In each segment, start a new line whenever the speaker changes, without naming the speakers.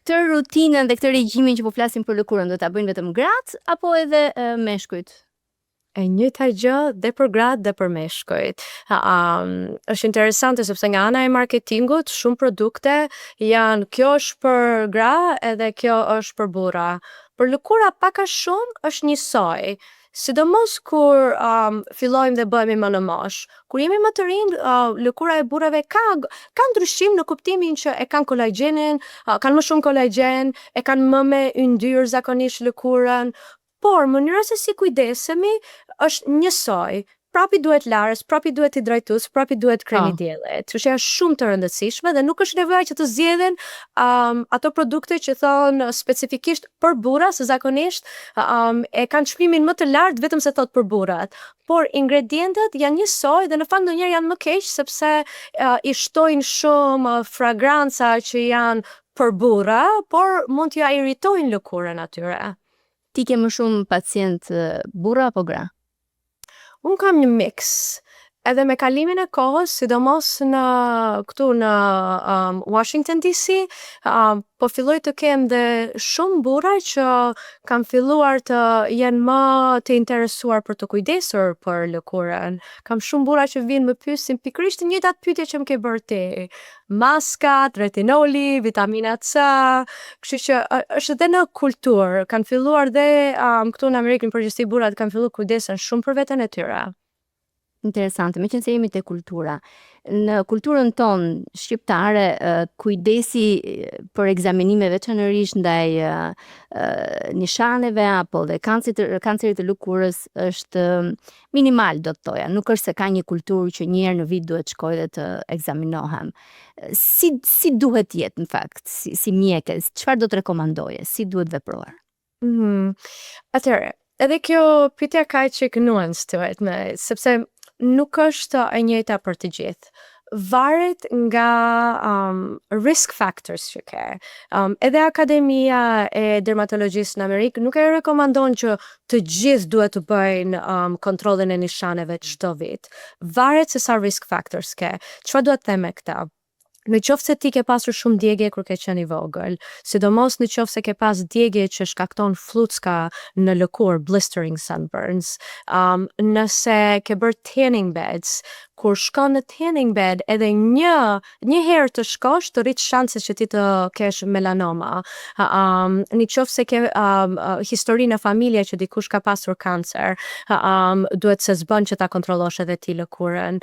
Këtë rutinën dhe këtë regjimin që po flasim për lëkurën do ta bëjnë vetëm gratë apo edhe meshkujt?
E njëjta gjë dhe për gratë dhe për meshkujt. Është interesante sepse nga ana e marketingut shumë produkte janë: kjo është për gra edhe kjo është për burra. Për lëkura pak a shumë është njësoj. Sidomos kur fillojmë dhe bëhemi më në mosh. Kur jemi më të rinj, lëkura e burrave ka ndryshim në kuptimin që e kanë kolagjenin, kanë më shumë kolagjen, e kanë më me yndyrë zakonisht lëkurën, por mënyra se si kujdesemi është njësoj. Prapi duhet larës, prapi duhet hidratues, prapi duhet kremi diellit. Kështu që janë shumë të rëndësishme dhe nuk është nevoja që të zgjedhin ato produkte që thonë specifikisht për burra, se zakonisht e kanë çmimin më të lartë vetëm se thot për burrat. Por ingredientët janë njësoj dhe në fakt ndonjëherë janë më keq sepse i shtojnë shumë fragranca që janë për burra, por mund t'ja irritojnë lëkurën atyre.
Ti ke më shumë pacient burra apo gra?
Unë kam një mix. Edhe me kalimin e kohës, sidomos në këtu në Washington DC, po filloj të kem dhe shumë burra që kanë filluar të jenë më të interesuar për të kujdesur për lëkurën. Kam shumë burra që vinë më pyesin pikërisht të njëjtat pyetje që më ke bërë ti. Maskat, retinoli, vitamina C, kështu që është edhe në kulturë. Kanë filluar dhe këtu në Amerikë në përgjithësi burrat kanë filluar kujdesen shumë për veten e tyre.
Interesante, me qenë se jemi te kultura. Në kulturën tonë shqiptare, kujdesi për ekzaminime veçanërisht ndaj nishaneve apo dhe kancerit të lëkurës është minimal, do të thoja. Nuk është se ka një kulturë që një herë në vit duhet shkoj dhe të ekzaminohem. Si duhet jetë në fakt, si mjeke, çfarë do të rekomandoje, si duhet vepruar?
Atëherë, edhe kjo pyetja ka çik nuance to it, sepse nuk është e njëjta për të gjithë. Varet nga risk factors që ke. Edhe Akademia e Dermatologjisë në Amerikë nuk e rekomandon që të gjithë duhet të bëjnë kontrollin e nishaneve çdo vit. Varet se sa risk factors ke. Çfarë duhet të them me këtë? Në qoftë se ti ke pasur shumë djegje kur ke qenë i vogël, sidomos në qoftë se ke pas djegje që shkakton flucka në lëkurë, blistering sunburns, nëse ke bërë tanning beds, kur shkon në tanning bed edhe një herë të shkosh të rrit shanset që ti të kesh melanoma. Në qoftë se ke histori në familje që dikush ka pasur kancer, duhet se s'bën që ta kontrollosh edhe ti lëkurën.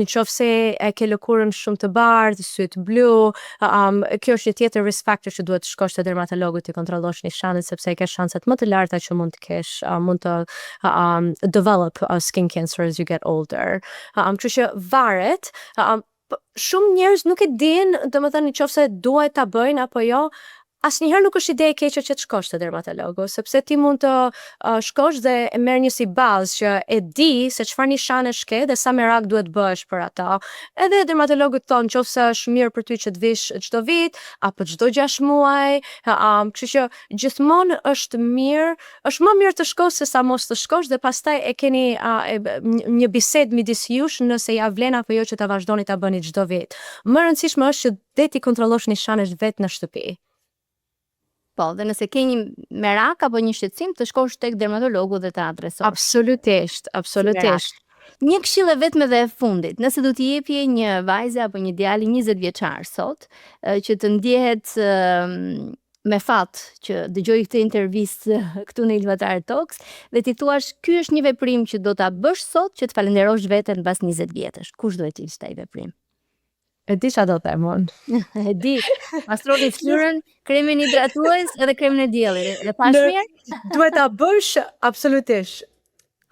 Në qoftë se e ke lëkurën shumë të bardhë, sytë blu, kjo është një tjetër risk factor që duhet të shkosh te dermatologu të kontrollosh nishanet sepse e ke shanset më të larta që mund të kesh, mund të develop skin cancer as you get older. Kështu që varet, shumë njerëz nuk e dinë, domethënë nëse duhet ta bëjnë apo jo, asnjëherë nuk është ide e keqe që të shkosh te dermatologu, sepse ti mund të shkosh dhe e merr një si bazë që e di se çfarë nishanesh ke dhe sa merak duhet bëhesh për ato. Edhe dermatologu të thonë nëse është mirë për ty që të vish çdo vit apo çdo 6 muaj, kështu që gjithmonë është mirë, është më mirë të shkosh se sa mos të shkosh dhe pastaj e keni një bisedë midis jush nëse ja vlen apo jo që ta vazhdoni ta bëni çdo vit. Më e rëndësishme është që dhe ti kontrollosh nishanesh vetë në shtëpi.
Po, dhe nëse ke një merak apo një shqetësim, të shkosh tek dermatologu dhe ta adresosh.
Absolutisht, absolutisht.
Një këshillë e vetme dhe e fundit, nëse do t'i jepje një vajze apo një djali 20 vjeçar sot, që të ndjehet me fat që dëgjoi këtë intervistë këtu në Ilva Tare Talks dhe ti thuash ky është një veprim që do ta bësh sot që të falenderosh veten mbas 20 vjetësh. Kush duhet të ishte ai veprim?
E di çfarë do them unë.
E di. Pastroni fytyrën, kremin hidratues edhe kremin e diellit. Dhe pash mirë?
Duhet ta bësh absolutisht.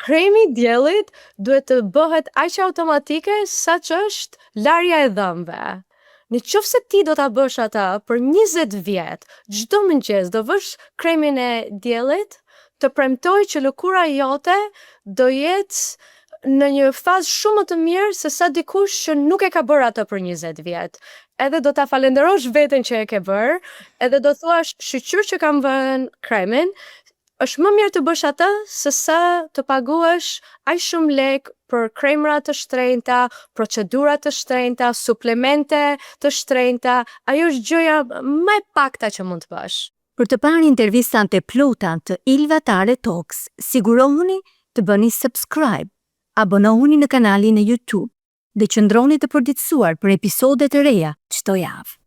Kremi i diellit duhet të bëhet aq automatike sa që është larja e dhëmbëve. Në qoftë se ti do ta bësh atë për 20 vjet, çdo mëngjes do vësh kremin e diellit, të premtoj që lëkura jote do jetë në një fazë shumë më të mirë se sa dikush që nuk e ka bërë atë për 20 vjet. Edhe do ta falenderosh veten që e ke bërë, edhe do thuash shyqyr që kam vënë kremin, Është më mirë të bësh atë se sa të paguash aq shumë lek për kremra të shtrenjta, procedura të shtrenjta, suplemente të shtrenjta. Ajo është gjëja më e pakta që mund të bësh.
Për të parë intervistat e plota të Ilva Tare Talks, sigurohuni të bëni subscribe, abonohuni në kanalin e YouTube dhe qëndroni të përditësuar për episode të reja çdo javë.